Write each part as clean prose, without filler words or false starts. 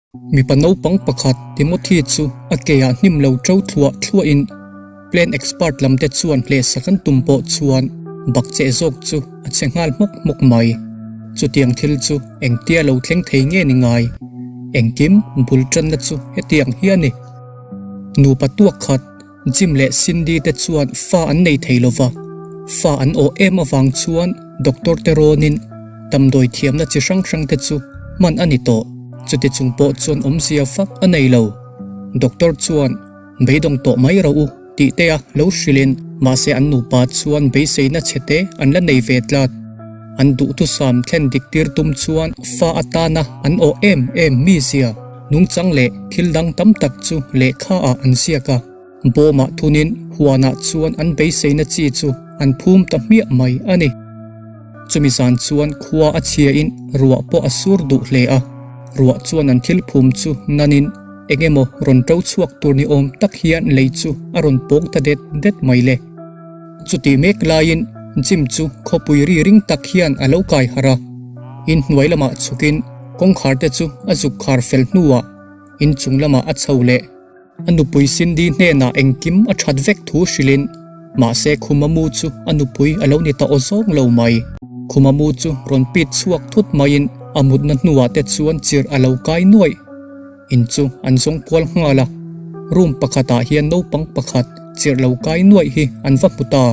Mipa naupang pakhat Timothy chu a keah hnim lo ṭo thluah thluahin Plan expert lam te chuan hlehsak an tum pawh chuan bakcheh zawk chu a che nghal hmawk hmawk mai. Chutiang thil chu engtia lo thleng thei nge ni ngai? Engkim bul ṭanna chu hetiang hi a ni. Nupa tuak khat Jim leh Cindy te chuan fa an nei thei lo va, fa an awh em avang chuan doctor te rawnin damdawi thiamna chi hrang hrang te chu hman a ni tawh. Chuti chung pawh chuan awmzia fak a nei lo. Doctor chuan beidawng tawh mai rawh u tih te a lo hrilhin mahse an nupa chuan beiseina chhe te an la nei ve tlat. An duhthusam thlen dik tir tum chuan fa atana an awh em em mizia. Nungchang leh thil dang tam tak chu lehkha ah an ziak a, bawmah thunin huanah chuan an beiseina chi chu an phum ta hmiah mai a ni. Chumi zan chuan khua a chhiain ruah pawh a sur duh hle a, ruah chuan an thil phum chu nanin eng emaw rawn to chhuak tur ni awm tak hian lei chu a rawn pawng ta det det mai le. Chutih mek laiin Jim chu khawpui ri ring tak hian a lo kai harh a, inhnuai lamah chhukin Kawngkhar te chu a zuk khar fel hnuah inchung lamah a chho leh. A nupui Cindy hnenah engkim a that vek thu hrilhin mahse Khuma mu chu a nupui a lo ni ta aw zawng lo mai. Khuma mu chu rawn pit chhuak thut maiin a mutna hnuah te chuan chirh a lo kai nuaih. In chu an zawng kual nghal a, room pakhatah hian naupang pakhat chirh lo kai nuaih hi an va hmu ta.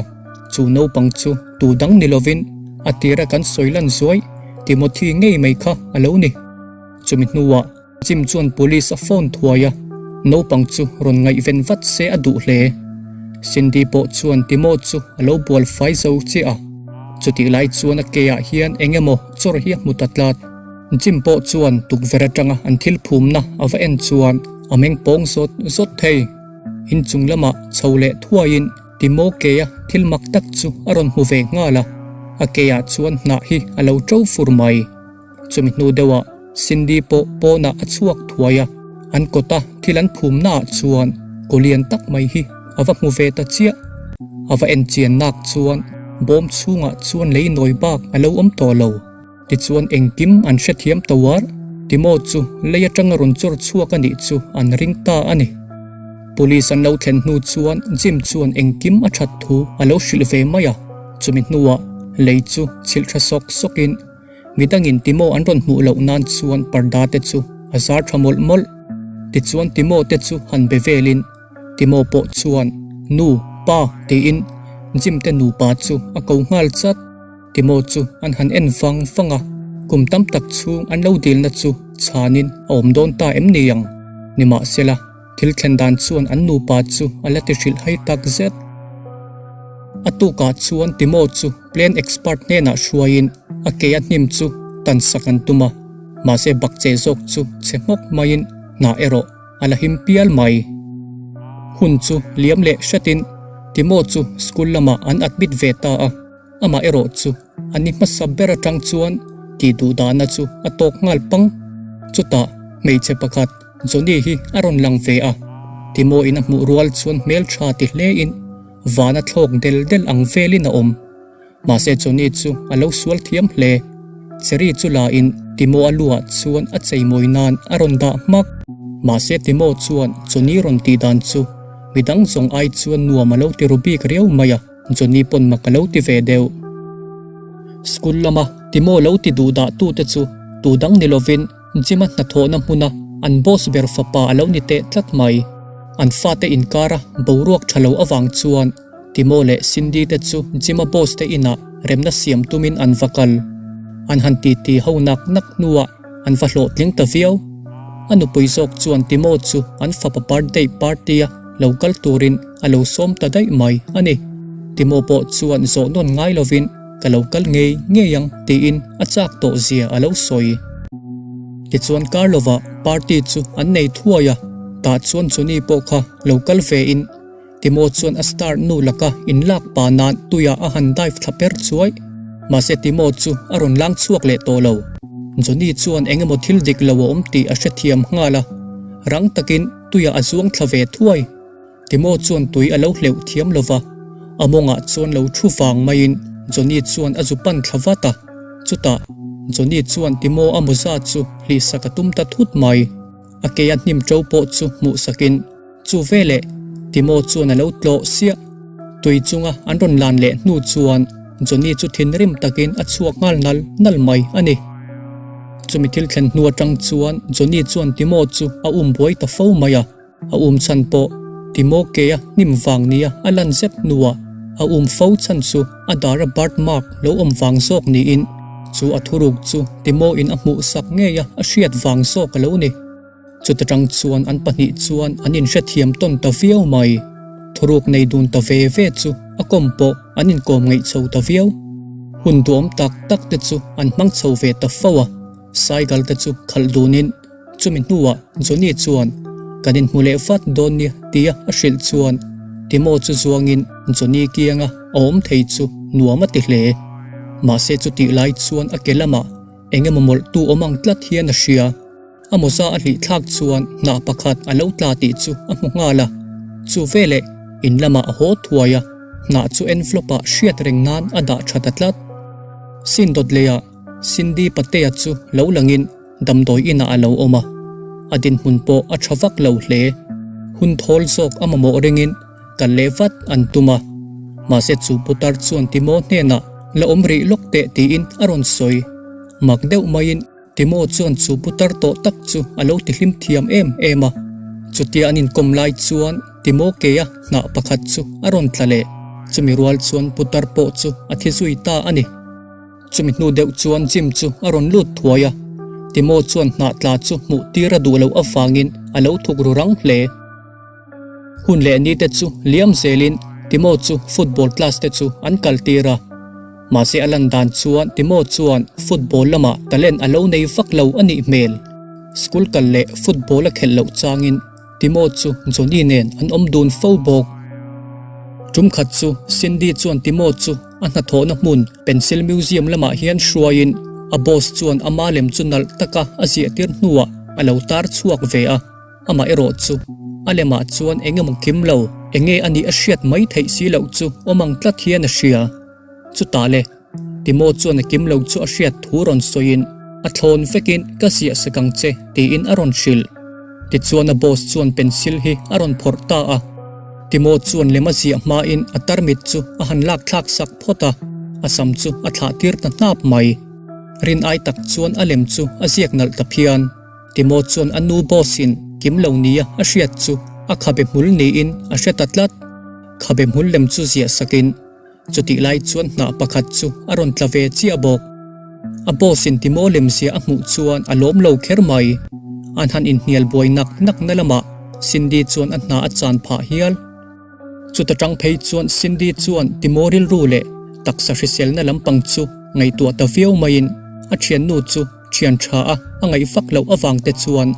Chu naupang chu tu dang ni lovin a tira kan sawi lan zuai Timothy ngei mai kha a lo ni. Chumi hnuah Jim chuan police a phone thuai a, naupang chu rawn ngaihven vat se a duh hle. Cindy pawh chuan Timo chu a lo bual fai zo chiah a, chutih lai chuan a ke ah hian eng emaw chawr hi a hmu ta tlat. Jim pawh chuan tukverh atanga an thil phumna a va en chuan a meng pawng zawt zawt thei. Inchung lamah chho leh thuaiin Timo keia thil mak tak chu a rawn hmu ve nghal a, a keah chuan hnah hi a lo to fur mai. Chumi hnu deuhah Cindy pawh pawnah a chhuak thuai a, an kawta thil an phumnaah chuan kaw lian tak mai hi a va hmu ve ta chiah. A va en chian nak chuan bawm chhungah chuan lei nawi bak a lo awm tawh lo. Tichuan engkim an hrethiam ta uar, Timo chu lei atanga rawn chawr chhuak a nih chu an ring ta a ni. Police an lo thlen hnu chuan Jim chuan engkim a that thu a lo hrilh ve mai a, chumi hnuah lei chu chhilh tha sawk sawkin midangin Timo an rawn hmuh loh nan chuan parda te chu a zar tha mawlh mawlh. Tichuan Timo te chu han be velin Timo pawh chuan Nu, Pa tiin Jim te nupa chu a ko nghal chat. Timo chu an han en vang vang a, kum tam tak chhung an lo dilna chu chhanin a awm dawn ta em ni ang? Nimahsela, thil thlen dan chuan an nupa chu a la ti hrilh hai tak zet. A tukah chuan Timo chu plan expert hnenah hruaiin a ke a hnim chu tan sak an tum a, mahse bakcheh zawk chu chhe hmawk maiin hna erawh a la him pial mai. Hun chu liam leh hretin Timo chu school lamah an admit ve ta a. Amah erawh chu a ni hmasa ber atang chuan tih duh dahna chu a tawk nghal pang. Chutah hmeichhe pakhat Johnny hi a rawn lang ve a, Timo in a hmuh rual chuan hmel tha ti hle in van a thlawk del del ang velin a awm. Mahse Johnny chu a lo sual thiam hle. Cherry chu la in Timo a luah chuan a cheimawi nan a rawn dah hmak. Mahse Timo chuan Johnny rawn tih dan chu midang zawng ai chuan nuam a lo ti ru bik riau mai a. Johnny pawn mak a lo ti ve deuh. School lama Timo lo ti duh dah tu te chu tu dang ni lovin Jim-a hnathawhna hmuna an boss ber fapa a lo ni teh tlat mai. An fate inkara boruak tha lo avang chuan Timo leh Cindy te chu Jim-a boss te inah remna siam tumin an va kal. An han titi ho nak nak hnuah an va hlawhtling ta viau. A nupui zawk chuan Timo chu an fapa birthday party-a lo kal turin a lo sawm ta daih mai a ni. Timo pawh chuan zawh nawn ngai lovin ka lo kal ngei ngei ang tiin a chak tawh zia a lo sawi. Tichuan kar lovah party chu an nei thuai a, tah chuan Johnny pawh kha lo kal ve in Timo chuan a star nu laka inlak pa nan tuiah a han dive thla per chuai. Mahse Timo chu a rawn lang chhuak leh tawh lo. Johnny chuan eng emaw thil dik lo a awm tih a hrethiam nghal a, rang takin tuiah a zuang thla ve thuai. Timo chuan tui a lo hleuh thiam lo va, a mawngah chuan lo thu vang maiin Johnny chuan a zu pan thla vat a. Chutah, Johnny chuan Timo a mawza chu hlihsak a tum ta thut mai. A kei a hnim ṭo pawh chu hmuh sakin chu veleh Timo chuan a lo tlawh siah. Tui chunga an rawn lan leh hnu chuan Johnny chu thinrim takin a chhuak nghal nal nal mai a ni. Chumi thil thlen hnu atang chuan Johnny chuan Timo chu a um buai ta fo mai a. A um chhan pawh Timo kea hnim vang nia a lan zet hnuah a um fo chhan chu a dara birth mark lo awm vang zawk niin chu a thuruk chu Timo in a hmuh sak ngei a a hriat vang zawk a lo ni. Chuta tang chuan an pahnih chuan an inhrethiam tawn ta viau mai. Thuruk nei dun ta ve ve chu a kawm pawh an inkawm ngeih chho ta viau. Hun duhawm tak tak te chu an hmang chho ve ta fo a, cycle te chu khalh dunin Chumi hnuah Johnny chuan, Kan inhmu leh vat dawn nia tia a hrilh chuan Timo chu zuangin Johnny kianga a awm thei chu nuam a ti hle. Mahse chutih lai chuan a ke lamah eng emaw mawlhtu awm ang tlat hian a hria. A mawza a hlih thlak chuan hnah pakhat a lo tla tih chu a hmu nghal a. Chu veleh in lamah a haw thuai a, hnah chu envelope ah hriat reng nan a dah tha ta tlat. Sin dawt leiah Cindy Patea chu lo langin Damdawi inah a lo awm a, a dinhmun pawh a tha vak lo hle. Hun thawl zawk a mamawh ringin kal leh vat an tum a, mahse chu putar chuan Timo hnenah la awm rih lawk teh tiin a rawn sawi. Mak deuh maiin Timo chuan chu putar tawh tak chu a lo tihlim thiam em em a. Chutia an inkawm lai chuan Timo kea hnah pakhat chu a rawn tla leh, chumi rual chuan putar pawh chu a thi zui ta a ni. Chumi hnu deuh chuan Jim chu a rawn lut thuai a, Timo chuan hnah tla chu hmuh tir a duh loh avangin a lo thuk ru rang hle. Hun leh ni te chu liam zelin Timo chu football class te chu an kal tir a, mahse a lan dan chuan Timo chuan football lamah talent a lo nei vak lo a nih hmel. School kal leh football a khelh loh changin Timo chu Johnny nen an awm dun fo bawk. Tum khat chu Cindy chuan Timo chu a hnathawhna hmun Pencil Museum lamah hian hruaiin a boss chuan ama lem chu nalh taka a ziahtir hnuah a lo tar chhuak ve a, amah erawh chu a lemah chuan eng emaw kim lo, enge a nih a hriat mai theih si loh chu awm ang tlat hian a hria. Chutah le. Timo chuan a kim lo chu a hriat thu rawn sawiin, A thlawn vekin ka ziah sak ang che, tiin a rawn hrilh. Tichuan a boss chuan pencil hi a rawn phawrh ta a. Timo chuan lem a ziah hmain a tarmit chu a han lak thlak sak phawt a, a sam chu a thlah tir ta hnap mai. Rin ai tak chuan a lem chu a ziak nalh ta phian. Timo chuan a nu boss in kim lo nia a hriat chu a khabe hmul niin a hre ta tlat. Khabe hmul lem chu ziah sakin Chutih lai chuan hnah pakhat chu a rawn tla ve chiah bawk. A boss in Timo lemzia a hmuh chuan a lawm lo kher mai. An han inhnial buai nak nak na lamah Cindy chuan a hna a chan phah hial. Chuta tang phei chuan Cindy chuan Timo rilru leh taksa hriselna lampang chu ngaihtuah ta viau maiin a thiannu chu thian tha a a ngaih vak loh avang te chuan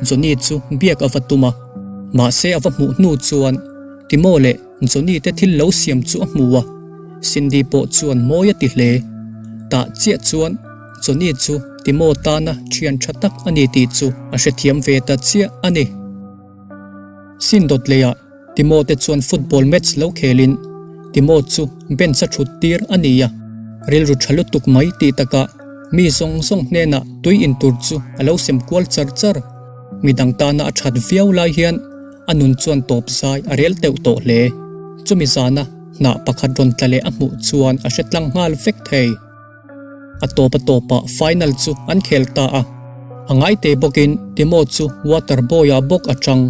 Johnny chu biak a va tum a. Mahse a va hmuh hnu chuan Timo leh Johnny te thil lo siam chu a hmu a, Cindy pawh chuan mawi a ti hle. Tah chiah chuan Johnny chu Timo tana thian tha tak a ni tih chu a hrethiam ve ta chiah a ni. Sin dawt leiah Timo te chuan football match lo khelin Timo chu bench a thut tir a ni a, rilru tha lutuk mai tih takah mi zawng zawng hnenah tui in tur chu a lo sem kual char char. Midang tana a that viau lai hian A nun chuan tawp zai a rel teuh tawh hle. Chumi zana hnah pakhat rawn tla leh a hmuh chuan a hre tlang nghal vek thei. A tawp a tawpah final chu an khel ta a. A ngaite bawkin Timo chu water boy-ah bawk a tang.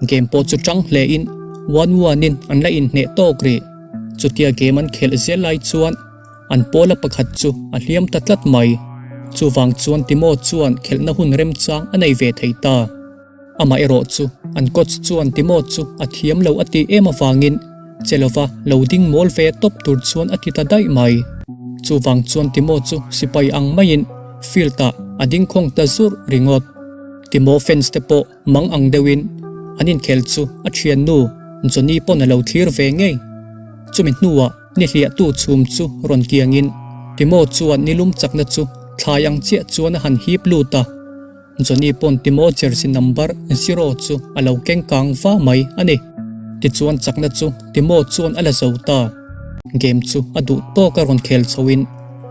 Game pawh chu tang hlein one one-in an la inhneh tawk rih. Chutia game an khelh zel lai chuan an pawla pakhat chu a hliam ta tlat mai. Chuvang chuan Timo chuan khelhna hun remchang a nei ve thei ta. Amah erawh chu an coach chuan Timo chu a thiam lo a tih em avangin che lova lo ding mawl ve tawp tur chuan a ti ta daih mai. Chuvang chuan Timo chu sipai ang maiin field ah a ding khawng ta zurh ringawt. Timo fans te pawh mang ang deuhin an inkhel chu a thiannu Johnny pawn a lo thlir ve ngei. Chumi hnuah ni hliahtu chhum chu rawn kiangin Timo chuan nilum chakna chu thlai ang chiah chuan a han hip lut a. Johnny pawn Timo jersey number zero chu a lo keng kang va mai a ni. Tichuan chakna chu Timo chuan a la zo ta. Game chu a duh tawk a rawn khel chhoin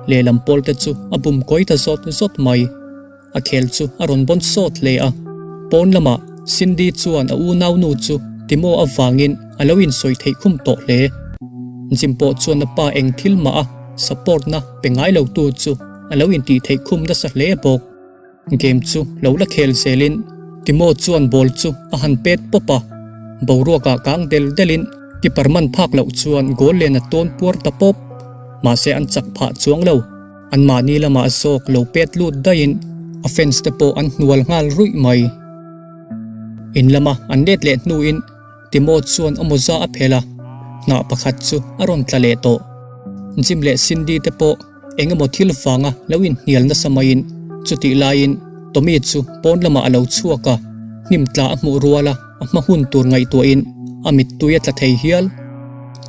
lehlam pawl te chu a bum kawi ta zawt zawt mai. A khel chu a rawn bawn sawt hle a. Pawn lamah Cindy chuan a unaunu chu Timo avangin a lo insawi theih khum tawh hle. Jim pawh chuan a pa eng thil mah a support na pe ngai lo tu chu a lo intih theih khum nasa hle bawk. Game chu lo la khel zelin Timo chuan ball chu a han pet pawp a, boruakah kang del delin keeper man phak loh chuan goal len a tawn puar ta pawp. Mahse an chak phah chuang lo. Anmahni lamah zawk lo pet lut daihin a fans te pawh an hnual nghal ruih mai. In lama an let leh hnuin Timo chuan a mawza a phelh a, hnah pakhat chu a rawn tla leh tawh. Jim leh Cindy te pawh eng emaw thil vanga lo inhnial nasa maiin chutih laiin Tommy chu pawn lamah a lo chhuak a, hnim tla a hmuh rual a a hma hun tur ngaihtuahin a mittui a tla thei hial.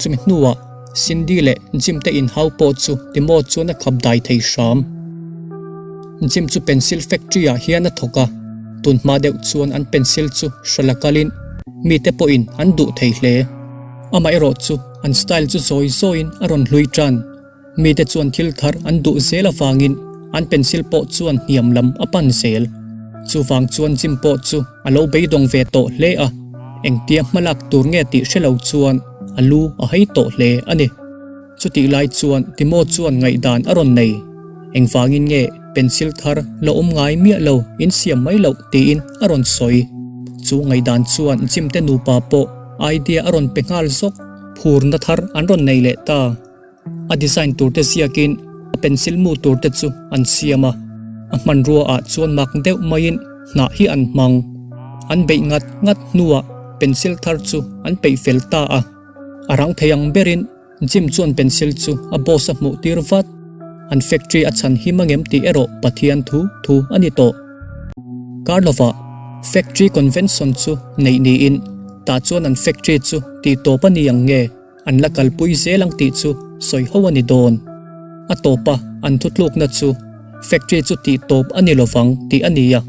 Chumi hnuah Cindy leh Jim te inhau pawh chu Timo chuan a khap dai thei hram. Jim chu pencil factory ah hian a thawk a, tun hma deuh chuan an pencil chu hralh a kalin mite pawhin an duh thei hle. Amaherawh chu an style chu zawi zawiin a rawn hlui tan. Mite chuan thil thar an duh zel avangin an pencil pawh chuan hniam lam a pan zel. Chuvang chuan Jim pawh chu a lo beidawng ve tawh hle a, engtia hmalak tur nge tih hre lo chuan a lu a hei tawh hle a ni. Chutih lai chuan Timo chuan ngaihdan a rawn nei. Engvangin nge pencil thar la awm ngai miah lo in siam mai loh tiin a rawn sawi. Chu ngaihdan chuan Jim te nupa pawh idea a rawn pe nghal zawk. Phurna thar an rawn nei leh ta. A design tur te ziakin a pencil mu tur te chu an siam a, a hmanrua ah chuan mak deuh maiin hnah hi an hmang. An beih ngat ngat hnuah pencil thar chu an peih fel ta a, a rang thei ang berin Jim chuan pencil chu a boss a hmuh tir vat. An factory a chhan him angem tih erawh Pathian thu thu a ni tawh. Kar lovah factory convention chu neih niin tah chuan an factory chu tih tawp a ni ang nge? An la kalpui zel ang tih chu sawi ho a ni dawn. A tawpa an thutlukna chu factory chu tih tawp a ni lovang tih a ni a.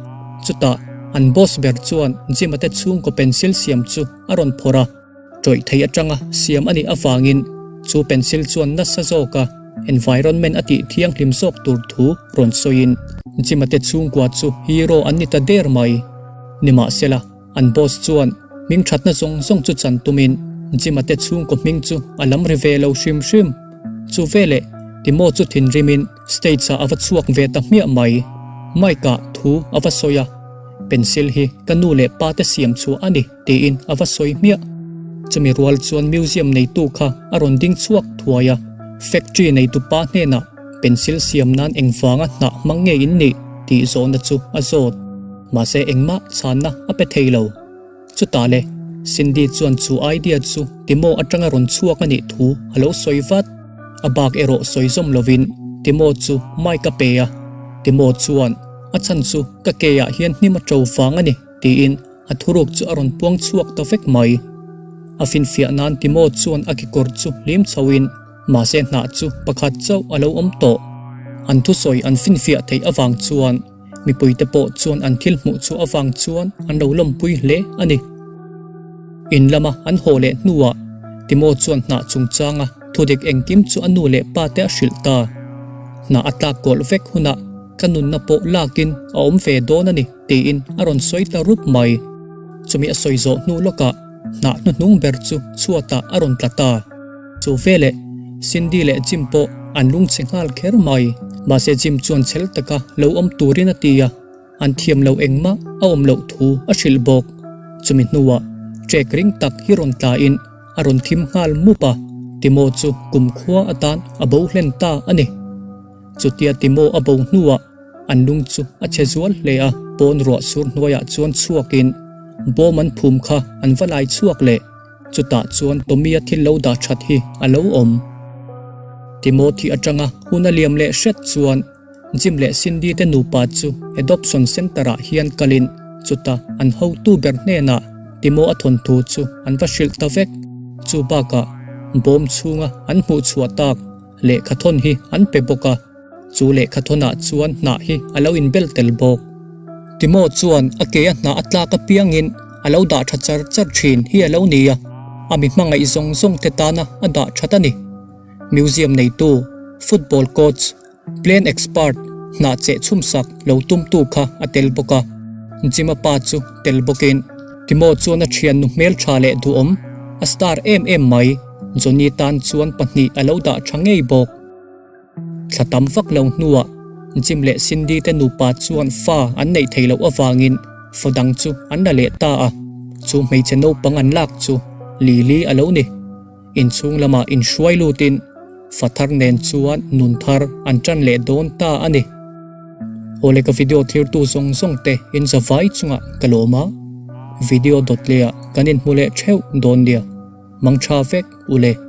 Chutah an boss ber chuan Jim-a te chhungkaw pencil siam chu a rawn phawrh a, tawih thei atanga siam a nih avangin chu pencil chuan nasa zawka environment a tih thianghlim zawk tur thu rawn sawiin Jim-a te chhungkua chu hero an ni ta der mai. Nimahsela. An boss chuan hming thatna zawng zawng chu chan tumin Jim-a te chhungkaw hming chu a lam ri ve lo hrim hrim. Chu veleh Timo chu thinrimin stage-ah a va chhuak ve ta hmiah mai. Mike-ah thu a va sawi a, Pencil hi ka nu leh pa te siam chhuah a ni tiin a va sawi hmiah. Chumi rual chuan museum neitu kha a rawn ding chhuak thuai a, factory neitu pa hnenah pencil siam nan engvanga hnah hmang nge in nih tih zawhna chu a zawt. Mahse engmah chhanna a pe thei lo. Chutah le, Cindy chuan chu idea chu Timo atanga rawn chhuak a nih thu a lo sawi vat. A bak erawh sawi zawm lovin Timo chu mic a pe a. Timo chuan, A chhan chu ka ke ah hian hnim a to vang a ni, tiin a thuruk chu a rawn puang chhuak ta vek mai. A finfiah nan Timo chuan a kekawr chu hlim chhoin mahse hnah chu pakhat chauh a lo awm tawh. An thusawi an finfiah theih avang chuan Mipuite pawh chuan an thil hmuh chhuah avang chuan an lo lawmpui hle a ni. In lama an haw leh hnuah Timo chuan hnah chungchanga thudik engkim chu a nu leh pa te a hrilh ta. Hnah a tlak kawlh vek hunah ka nunna pawh lakin a awm ve dawn a ni tiin a rawn sawi ta rup mai. Chumi a sawi zawh hnu lawkah hnah hnuhnung ber chu chhuatah a rawn tla ta. Chu veleh Cindy leh Jim pawh an lungchhe nghal kher mai. Mahse Jim chuan chhel taka lo awm turin a ti a, an thiam lo engmah a awm loh thu a hrilh bawk. Chumi hnuah trek ring tak hi rawn tlain a rawn thim nghal mup a, Timo chu kumkhua atan a bo hlen ta a ni. Chutia Timo a bo hnuah an lung chu a chhe zual hle a, pawn ruah sur hnuaiah chuan chhuakin bawm an phum kha an va lai chhuak leh. Chutah chuan Tommy-a thil lo dah that hi a lo awm. Timothy atanga hun a liam leh hret chuan Jim leh Cindy te nupa chu Adoption Centre-ah hian kalin chuta an hotu ber hnenah Timo a thawnthu chu an va hrilh ta vek. Chu bakah bawm chhunga an hmuh chhuah tak lehkhathawn hi an pe bawk a. Chu lehkhathawnah chuan hnah hi a lo inbel tel bawk. Timo chuan a ke a hnah a tlak apiangin a lo dah tha char char thin hi a lo ni a, a mi hmangaih zawng zawng te tana a dah that a ni. Museum neitu, football coach, plane expert, hnah cheh chhumsak lo tumtu kha a tel bawk a. Jim-a pa chu tel bawkin Timo chuan a thiannu hmeltha leh duhawm a star em em mai Johnny tan chuan pahnih a lo dah tha ngei bawk. Thla tam vak lo hnuah Jim leh Cindy te nupa chuan fa an neih theih loh avangin fa dang chu an la leh ta a, chu hmeichhe naupang an lak chu Lily a lo ni. Inchhung lamah inhruai lutin fa thar nen chuan nun thar an tan leh dawn ta a ni. Awle ka video thirtu zawng zawng te in za vai chungah ka lawm a, video dawt leh ah kan inhmu leh theuh dawn nia. Mangtha vek ule.